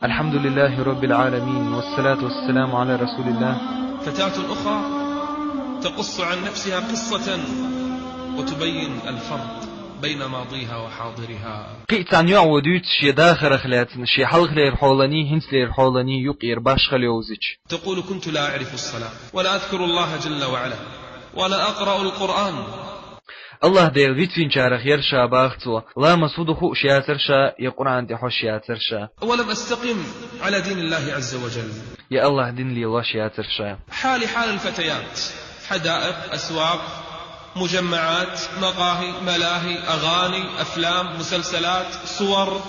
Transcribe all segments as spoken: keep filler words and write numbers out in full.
الحمد لله رب العالمين، والصلاة والسلام على رسول الله. فتاة أخرى تقص عن نفسها قصة وتبين الفرق بين ماضيها وحاضرها. Кхы а цхьан йоӀо дуьйцу шен дахарах лаьцна, шен хьалхалера хьоланий, хӀинцалера хьоланий юкъера башхалла йовзича. تقول: كنت لا أعرف الصلاة ولا أذكر الله جل وعلا ولا أقرأ القرآن. АллахӀ Дела вицвинчарах яра ша, баха цо, ламаз хӀу ду хууш яцара ша, я Къуръан тӀе хьожуш яцара ша. ولم أستقم على دين الله عز وجل. Я АллахӀ дин лелош яцара ша. حالي حال الفتيات: حدائق، أسواق، مجمعات، مقاهي، ملاهي، أغاني، أفلام، مسلسلات، صور،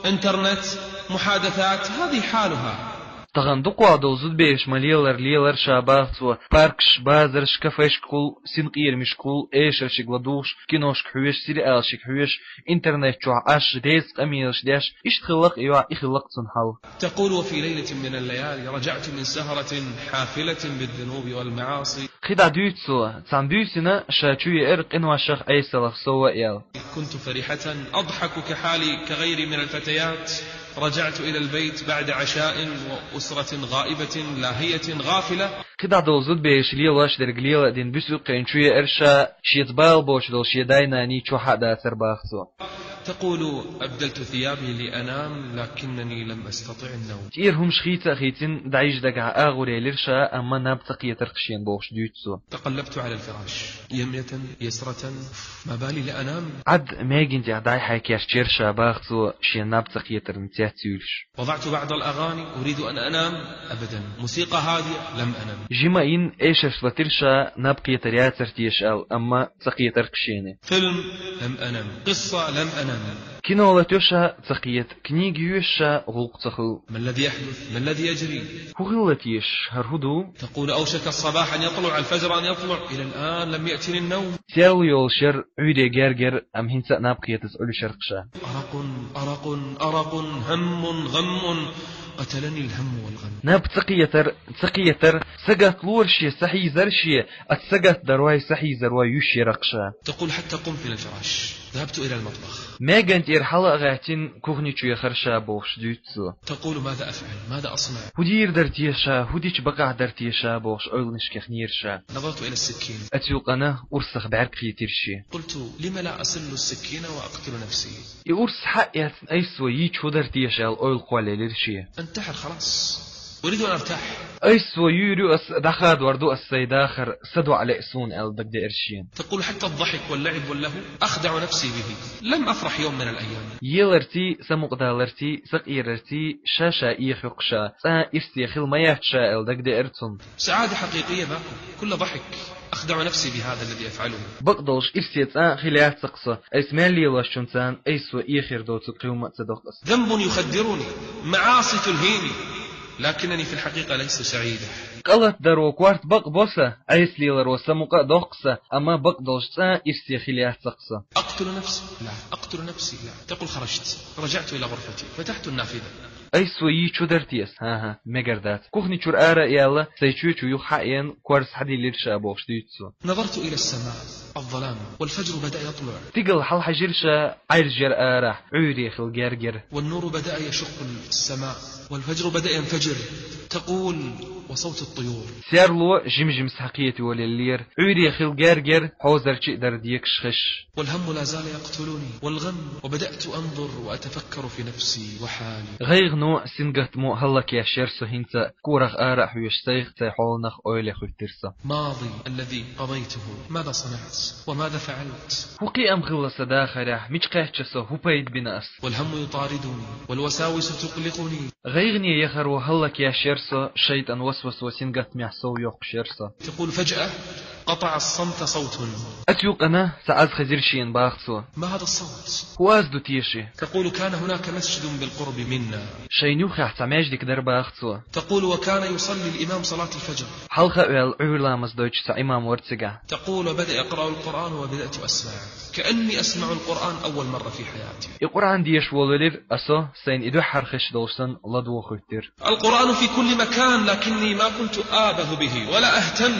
إنترنت، محادثات، هذه حالها. Тахана дукхох долу зудабераш ма-леллара лелара ша, баха цо, паркаш, базараш, кафешкахула, синкъерамашкахула, эшаршка ладугӀуш, киношка хьоьжуш, сериалшка хьоьжуш, интернет чохь Ӏаш, дезткъа къамелаш деш, иштта хилла-кх и йоӀ, и хилла-кх цуьнан хьал. تقول: وفي ليلة من الليالي رجعت من سهرة حافلة بالذنوب والمعاصي. КхидӀа дуьйцу цо, цхьана буьйсина ша чу еара къиношах, Ӏесаллах сов а аьлла. كنت فرحة أضحك كحالي كغيري من الفتيات. رجعت إلى البيت بعد عشاء وأسرة غائبة لاهية غافلة. КхидӀа долу зудабераш лелош дерг лела а дина, буьсу юккъе чу еара ша, шеца бала боцуш долу шен дай-наний чохь а дацара, баха цо. تقول: أبدلت ثيابي لأنام لكنني لم أستطع النوم. ТӀера хӀумаш хийца а хийцина, дӀайижа дагахь агӀор елира ша, амма наб ца кхетара-кх шена, бохуш дуьйцу цо. تقلبت على الفراش يمنة يسرة، ما بالي لأنام. Ӏад маьган тӀехь дӀай-хьай кечдира ша, баха цо, шена наб ца кхетарна цецйуьйлуш. وضعت بعض الأغاني أريد أن أنام، أبدا، موسيقى هادية، لم أنم. Жима йина, эшарш латира ша, наб кхетар яцара теша аьлла, амма ца кхетара-кх шена. فيلم، لم أنم. قصة، لم أنم. Кино латайо ша, ца кхета, книга йоьшу ша, гӀуллакх ца хуьлу. ما الذي يحدث؟ ما الذي يجري؟ ХӀун хилла теша, хӀара хӀун ду? تقول: أوشك الصباح أن يطلع، الفجر أن يطلع، إلى الآن لم يأتني النوم. Серло йолуш яра, Ӏуьйре герга яра, амма хӀинца а наб кхетаза Ӏуьллуш яра-кх ша. أرق، أرق، أرق، هم، غم، قتلني الهم والغم. Наб ца кхетар, ца кхетар, сагатта лора шен, сахьийзара шен, оцу сагатдарой, сахьийзарой юьсуш яра-кх ша. تقول: حتى قمت من الفراش، ذهبت إلى المطبخ. Маьган тӀера хьала а гӀаьттина, кухни чу яхара ша, бохуш дуьйцу цо. تقول: ماذا أفعل؟ ماذا أصنع؟ ХӀун дийр дара теша, хӀун дича бакъахь дара теша, бохуш ойланаш кехнера ша. نظرت إلى السكين. Оцу юкъана урсах бӀаьрг кхийтира шен. قلت: لم لا أسل السكين وأقتل نفسي؟ И урс хьа а эцна, айса цо йийча хӀун дара теша аьлла, ойла кхоллаелира шен. أنتحر خلاص. أريد أن أرتاح. Айса цо юьйр ю ас, дӀахадор ду ас сайн дахар, са доӀа лаьа суна аьлла дагадеара шена. تقول: حتى الضحك واللعب واللهو أخدع نفسي به. لم أفرح يوم من الأيام. Еларций, самукъадаларций, сакъерарций ша-ша эхайо-кх ша, цкъа а ирсе хила ма яц ша аьлла дагадеара цунна. سعادة حقيقية ماكو. كله ضحك. أخدع نفسي بهذا الذي أفعله. Бакъдолуш ирсе цкъа а хила яц-кх со, айса мел лелош чунца айса со эхар доцург кхин хӀумма а ца доккху ас. ذنب يخدرني، معاصي تلهيني، لكنني في الحقيقة لست سعيدة. Къа латадаро корта бакъ бо сан, Ӏеса леларо самукъа а доккху сан, амма бакъдолуш цкъа а ирсе хила яц-кх со. أقتل نفسي؟ لا، أقتل نفسي؟ لا. تقول: خرجت، رجعت إلى غرفتي، فتحت النافذة. Айса со йийча хӀун дара теша, хӀан-хӀа, мегар дац. Кухни чуьра ара а яьлла, сайн чоь чу юха хьаэна, корза хьадийлира ша, бохуш дуьйцу цо. نظرت إلى السماء، الظلام، والفجر بدأ يطلع. Стигала хьалахьажира ша, Ӏаьржа яра арахь, Ӏуьйре хила герга яра. والنور بدأ يشق السماء، والفجر بدأ ينفجر. تقول: وصوت الطيور. Серло жим-жимма схьакхета йолаеллера, Ӏуьйре хила герга яра, хьозарчий а дара декаш хезаш. والهم لا زال يقتلني، والغم، وبدأت أنظر وأتفكر في نفسي وحالي. ГӀайгӀано, сингаттамо хӀаллакъеш яра со хӀинца, корах ара а хьоьжуш, сайх а, сайн хьоланах а ойла хуьттира со. ماضي الذي قضيته، ماذا صنعت؟ وماذا فعلت؟ ХӀун кхиам хилла сан дахарехь, мича кхаьчча со, хӀун пайда бина ас? والهم يطاردني، والوساوس تقلقني. ГӀайгӀане яхаро хӀаллакъеш яра со, шайтӀан васвасо сингаттамехь сов йоккхуш яра со. تقول: فجأة قطع الصمت صوت. Оцу юкъана цхьа аз хезира шена, баха цо. ما هذا الصوت؟ ХӀун аз ду теша? تقول: كان هناك مسجد بالقرب منا. Шайна юххехь цхьа маьждиг дара, баха цо. تقول: وكان يصلي الإمام صلاة الفجر. Хьалха а ваьлла, Ӏуьйр ламаз дойтуш цхьа имам вара цигахь. تقول: وبدأ يقرأ القرآن وبدأت أسمع، كأني أسمع القرآن أول مرة في حياتي. И Къуръан деша волавелира, а со сайна и дуьххьара хезаш долуш санна ладогӀа хӀуьттира. القرآن في كل مكان، لكني ما كنت آبه به ولا أهتم.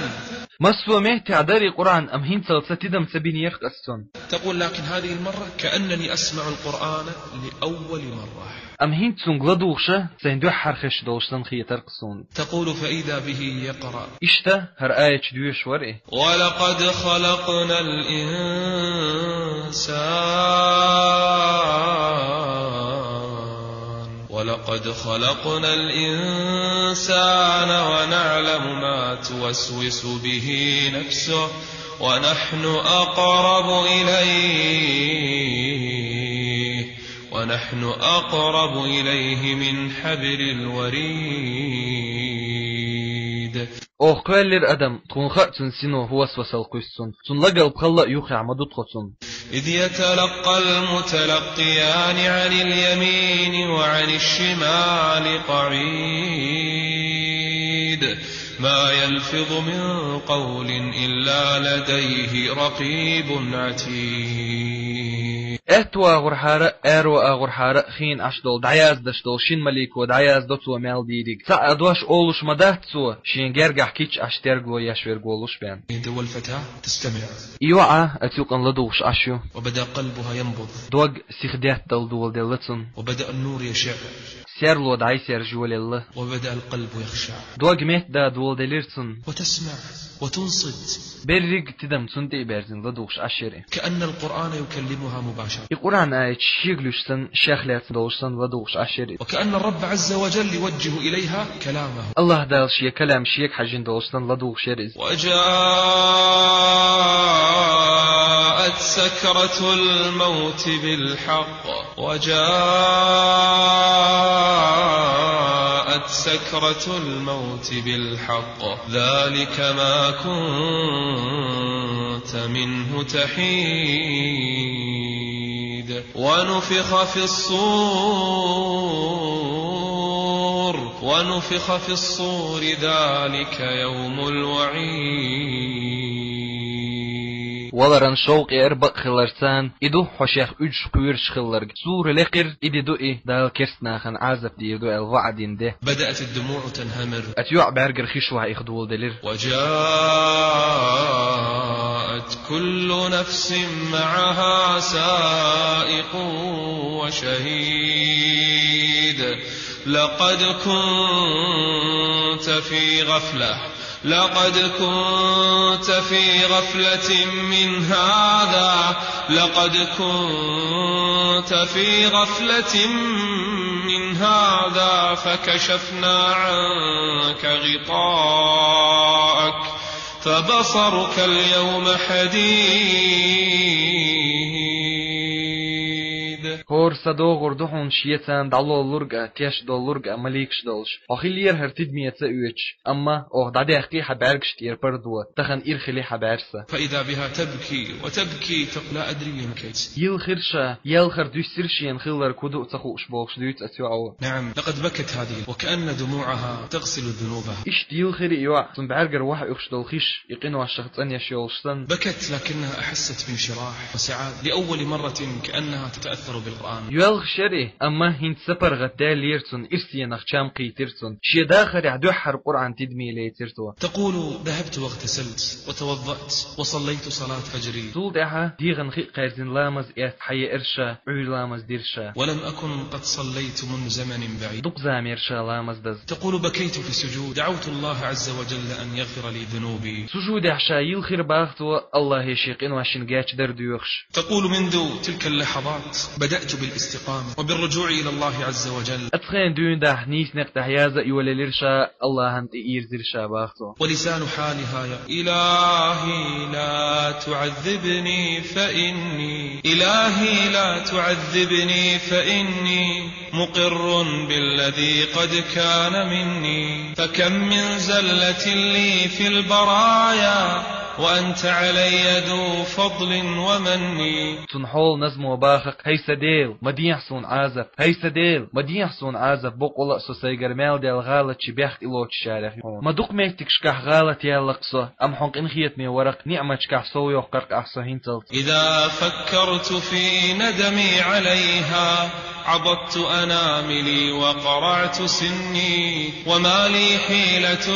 Массо а меттехь дара и Къуръан, амма хӀинцалц тидам ца бинера-кх ас цунна. تقول: لكن هذه المرة كأنني أسمع القرآن لأول مرة. Амма хӀинца цунга ладугӀуш а, сайна дуьххьара хезаш долуш санна хетар-кх суна. تقول: فإذا به يقرأ. Иштта хӀара аят доьшуш вара и. ولقد خلقنا الإنسان، ولقد خلقنا الإنسان ونعلم ما توسوس به نفسه، ونحن أقرب إليه، ونحن أقرب إليه من حبل الوريد. Оха кхоьллира адам, тхуна хаьа цуьнан сино хӀун васвасал кхуьссу цунна. Цуьнан лагалпхалла а юххехь ма ду тхо цунна. إذ يتلقى المتلقيان عن اليمين وعن الشمال قعيد. ما يلفظ من قول إلا لديه رقيب عتيد. Аьтту агӀорхьара а, аьрру агӀорхьара а хиъна Ӏаш долу, дӀаяздеш долу шина малико дӀаяздо цо мел дийриг. Цхьа а дош олуш ма дац цо, шен гергахь кийча Ӏаш терго еш верг волуш бен. والفتاة تستمع. И йоӀ а оцу юкъана ладугӀуш Ӏаш ю. وبدأ قلبها ينبض. Дог сихдеттал доладелла цунна. وبدأ النور يشع. Серло дӀай-сержа йолаелла. وبدأ القلب يخشع. Дог меттадан доладелира цунна. وتسمع وتنصت. Берриг тидам цунна тӀе а берзина ладугӀуш Ӏаш яра и. كأن القرآن يكلمها مباشرة. И Къуръан аяташ шега луьйш санна, шех лаьцна долуш санна ладугӀуш Ӏаш яра и. وكأن الرب عز وجل يوجه إليها كلامه. АллахӀ Дала шен калам шега хьаьжжина долуш санна ладугӀуш яра иза. وجاءت سكرة الموت بالحق. وجاءت سكرة الموت بالحق. ذلك ما كنت منه تحيد. ونفخ في الصور. ونفخ في الصور. ذلك يوم الوعيد. Валаран шовкъ яра бакъ хиларца, и ду хьо шех уьдуш кхоьруш хилларг. Сура лекхира, и де ду и, Дала керста нахана Ӏазап дийр ду аьлла ваӀда дина де. بدأت الدموع تنهمر. Оцу йоӀа бӀаьргара хиш ваха их доладелира. وجاءت كل نفس معها سائق وشهيد. لقد كنت في غفلة. لقد كنت في غفلة من هذا، لقد كنت في غفلة من هذا فكشفنا عنك غطاءك فبصرك اليوم حديد. ХӀора са догӀур ду хьуна шеца долалург а, теш долалург а маликаш долуш. Хьо хиллера хӀара тидаме ца оьцуш. Амма оха дӀадаьккхи хьан бӀаьргаш тӀера пардо, тахана ира хили хьан бӀаьрса. فإذا بها تبكي وتبكي تقول: لا أدري لم كيت. Йилхира ша, елхар дуьссира шена хилларг хӀун ду а ца хууш бохуш дуьйцу оцу йоӀо. نعم، لقد بكت هذه، وكأن دموعها تغسل ذنوبها. Иштта йилхира и йоӀ, цуьнан бӀаьргара ваха уьхуш долу хиш, и къиношах цӀанъеш йолуш санна. بكت لكنها أحست بانشراح وسعادة. لأول مرة كأنها تتأثر بالقرآن. Йоьлхуш яра и, амма хӀинца са паргӀатдаьллера цунна, ирсенах чам кхийтира цунна. Шен дахарехь дуьххьара Къуръан тидаме лецира цо. تقول: ذهبت واغتسلت وتوضأت وصليت صلاة فجري. Цул тӀаьхьа дегӀан хи а кхаьрзина ламаз эцна хьаеара ша, Ӏуьйра ламаз дира ша. ولم أكن قد صليت منذ زمن بعيد. Дукха зама яра ша ламаз даза. تقول: بكيت في السجود، دعوت الله عز وجل أن يغفر لي ذنوبي. Сужудехь ша йилхира боху цо, АллахӀе шен къиношна гечдар доьхуш. تقول: منذ تلك اللحظات بدأت بالاستقامة وبالرجوع إلى الله عز وجل. Оцу хенахь дуьйна дахьа нийса некъ тӀехь яза а йолаелира ша, АллахӀана тӀе ирзира ша боху цо. ولسان حالها يقول: إلهي لا تعذبني فإني، إلهي لا تعذبني فإني مقر بالذي قد كان مني، فكم من زلة لي في البرايا وأنت علي ذو فضل ومن. Цуьнан хьолан назмо боху-кх: хӀай сан Дела, ма дехьа суна Ӏазап, хӀай сан Дела, ма дехьа суна Ӏазап, боккъала а со сайгара мел даьлла гӀалаташ бехк тӀелоцучарех ю хьуна. Ма дукха меттигашкахь гӀалат яьлла-кх со, амма хьуна къинхетаме вара-кх, ниӀматашкахь сов йоккхура-кх ахь со хӀинцалц. إذا فكرت في ندمي عليها عضدت أناملي وقرعت سني، وما لي حيلة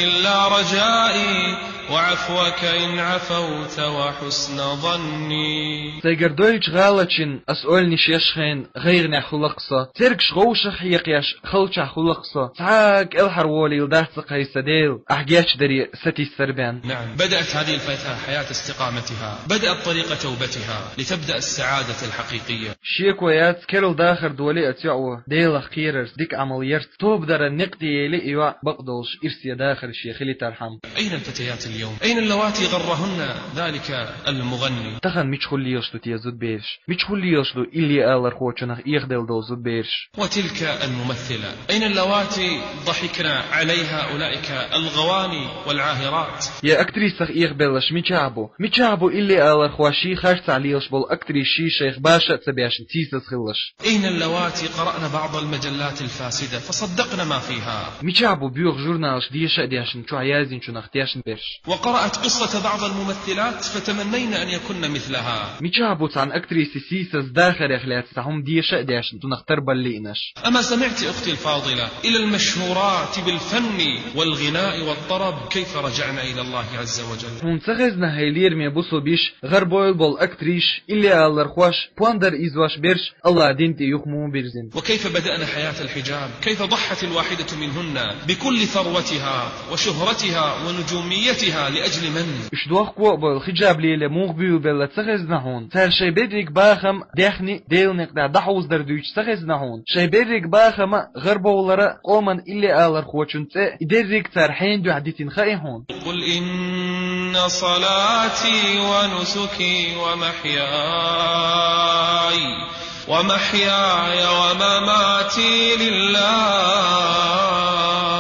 إلا رجائي وعفوك إن عفوت وحسن ظني. Сайгара дойчу гӀалаташна ас ойланаш еш хенахь гӀайгӀанехь хуьлу-кх со, цергаш вовшах хьекхаш халчахь хуьлу-кх со, цхьа а кӀелхьарволийла дац-кх хьайн сан Дела, ахь гечдаре сатийсар бен. نعم، بدأت هذه الفتاة حياة استقامتها، بدأت طريق توبتها لتبدأ السعادة الحقيقية. Шеко яц, керла дахар долий оцу йоӀо Делах кхерарца, дика Ӏамал ярца, тоба даран некъ тӀе ели и йоӀ бакъдолуш ирсе дахар шен хилийтархьама. أين الفتيات اليوم؟ أين اللواتي غرهن ذلك المغني؟ Тахана мичахула лелаш ду те зудбераш? Мичахула лелаш ду илли алархочунах эхаделла долу зудбераш? وتلك الممثلة، أين اللواتي ضحكن عليها أولئك الغواني والعاهرات؟ Я актрисах эхабелларш мичахь бу? Мичахь бу илли алархой, ши харцахь лелаш болу актрисаш шайх баша а ца бешна, сийсаз хилалаш? أين اللواتي قرأن بعض المجلات الفاسدة فصدقن ما فيها؟ Мичахь бу боьха журналаш, деша а дешна, чохь яздинчунах тешна берш? وقرأت قصة بعض الممثلات فتمنين أن يكن مثلها. Мичахь бу цхьана актрисин сийсаз дахарех лаьцна цхьа хӀума деша а дешна, цунах тарбала лиънарш? أما سمعت أختي الفاضلة إلى المشهورات بالفن والغناء والطرب كيف رجعن إلى الله عز وجل؟ Хьуна ца хезна, хӀай лераме бусулба йиш, гӀарабевлла болу актрисаш, илли алархош, пондар ийзош берш АллахӀан дин тӀе юха муха бирзина? وكيف بدأن حياة الحجاب؟ كيف ضحت الواحدة منهن بكل ثروتها وشهرتها ونجوميتها لأجل من؟ Уьш дохко а бевлла, хиджаб лело муха буьйлабелла ца хезна хьуна? Цара шайн берриг бахам, даьхни Делан некъа тӀехь дӀахьовзадар дуьйцуш ца хезна хьуна? Шайн берриг бахам а гӀарабовлар а, къоман илли алархочун цӀе а, и дерриг цара хьенан дуьхьа дитина хаьий хьуна? قل إن صلاتي ونسكي ومحياي ومحياي ومماتي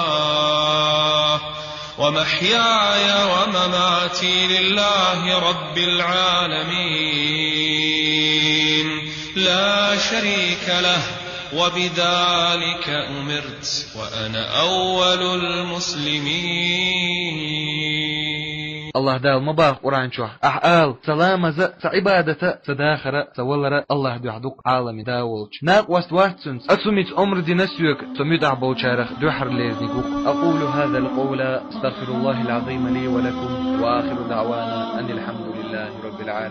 لله، ومحياي ومماتي لله رب العالمين، لا شريك له، وبذلك أمرت، وأنا أول المسلمين. АллахӀ Дала ма боху Къуръан чохь: «Ахь ала, ца ламаза, ца Ӏибадата, ца дахара, ца валара АллахӀ дуьхьа ду-кх, Ӏаламийн Да волчу. Накъост вац цуьнца. Аса хӀуманца омра дина соьга, со муьтӀахь болчарах дуьххьарлерниг ву-кх». أقول هذا القول، أستغفر الله العظيم لي ولكم، وآخر دعوانا أن الحمد لله رب العالمين.